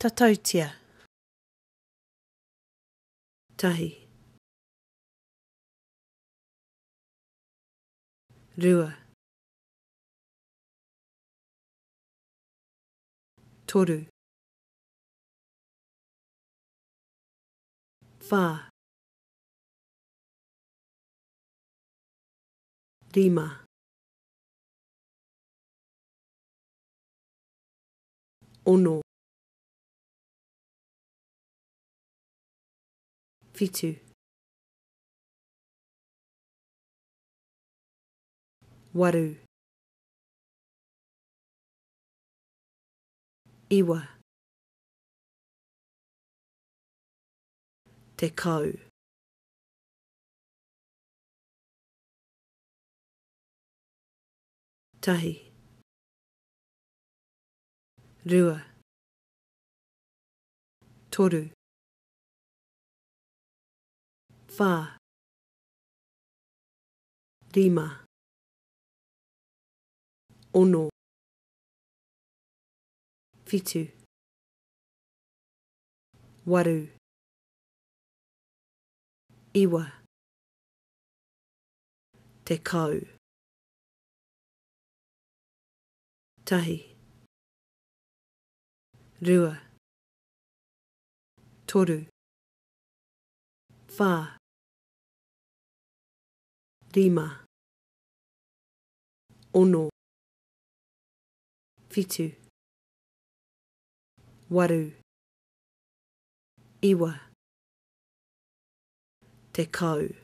Tatautia. Tahi. Rua. Toru. Whā. Rima. Ono. Whitu. Waru. Iwa. Tekau. Tahi. Rua. Toru. Whā. Rima. Ono. Whitu. Waru. Iwa. Tekau. Tahi. Rua. Toru. Whā. Rima. Ono. Whitu. Waru. Iwa. Tekau.